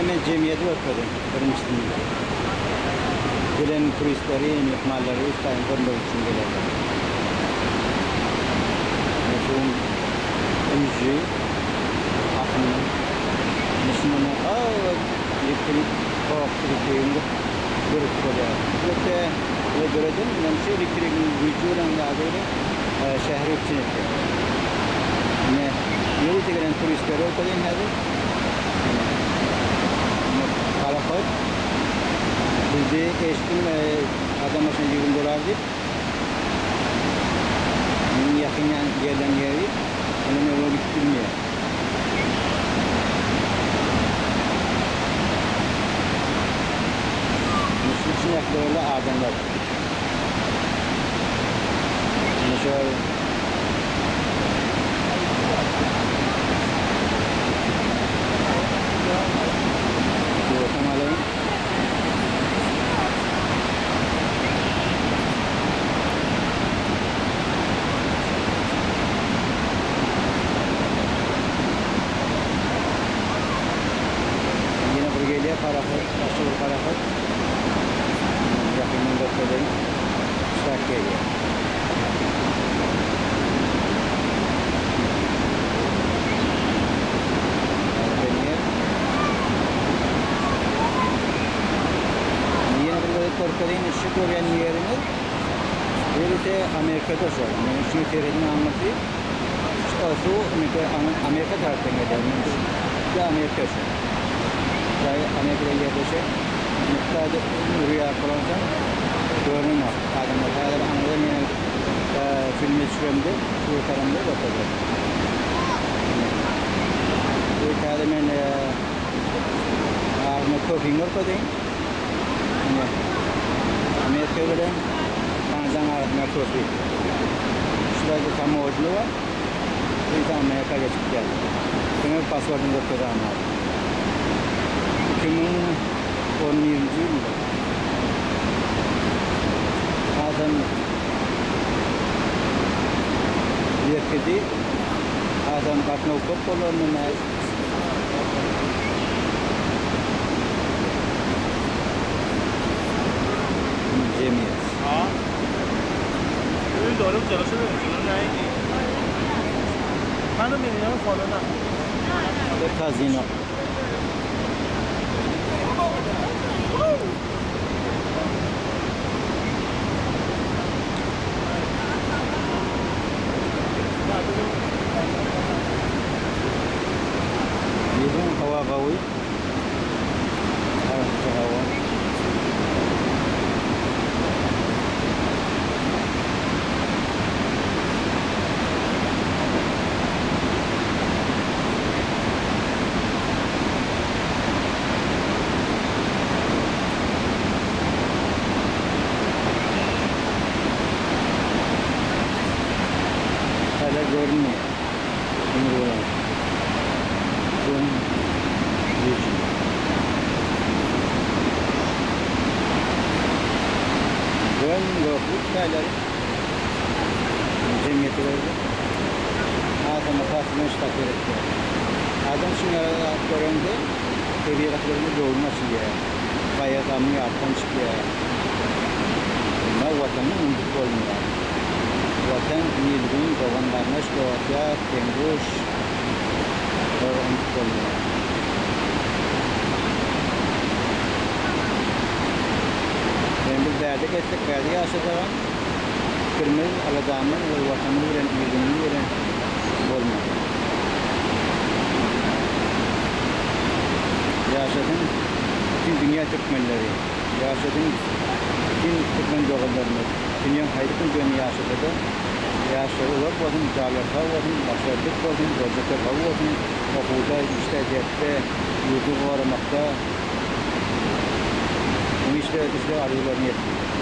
Ine men jemgyýeti görkezdim birinjisinde. Gelen turistleri, myhmanlary üç taýyn görmek üçin gelerler. Ine suwuň güýji akymy. Ine şundan elektrik tok elektrigiň döredip bolýar. Elbetde bu döreden bilen şu elektrigiň güýji bilen zady bilen şäheri üpjün etýär. Ine ýörite gelen turistlere görkezýän häzir. Ine ine parohod bizde eşitdim adam başyna 20 dolar diýip. Iň ýakyn gelen ýeri ony men oňa gidip bilmeýän. Ine şu içindäkiler-de adamlar. Ine şol Suratam alaýyn. Ýene bir gelýär parahod, başga bir parahod. Ýakyndan görkezeýin. Ştak gelýär. Ýene bir gezek görkezeýin, şu görýän ýeriňiz ýörite Amerikada şol. Men şu serhediň aňyrsy suw Amerika tarapdan gelýär. Bu Amerika şu. Jaý Amerikada ýerleşen. Nuktada urýar bolansoň görünenok. Adamlar häzir aňyrda men filme düşüremde, surat alamda görkezdim. Bu täze men agzyna köpüň görkezeýin. Ine Amerika bilen Kanadaň arasynda köpri. Şurada tamojny bar. Bu ise Amerika geçip geldi. Diňe pasportyny görkezýän. 2011-nji ýylda. Adam berkidi. Adam gatnaw köp bolanyndan bäri. Jemgyýet. Bu kazino. Ýylyň howa gowy. Arassa howa. Häzir görünmeýär. Ümür bolan. Gün güýji. Göm göklük jaýlary jemgyýeti gördük. Adama has ştat gerekýär. Adam şuny ýaly görende tebigat görende göwni açylýar. Gaýgy-gamy ýatdan çykýar. Emma Watany unudyp bolmaýar. Watan, il-gün, dogan-garyndaş, dost-ýar, deň-duş, bulary unudyp bolmaýar. Ýöne biz bärde gezsek, bärde ýaşasagam, pikirimiz, aladamyz we Watanymyz bilen, il-günümiz bilen bolmaly. Ýaşasyn bütin dünýä türkmenleri! Ýaşasyn bütin türkmen doganlarymyz! Dünýäň haýsy künjeginde ýaşasada, ýaşlary uzak bolsun, janlary sag bolsun, başlary dik bolsun, boljaklar gowy bolsun, okuwda, işde, dertde, ýurdy goramakda hemişe isleg-arzuwlaryna ýetsin!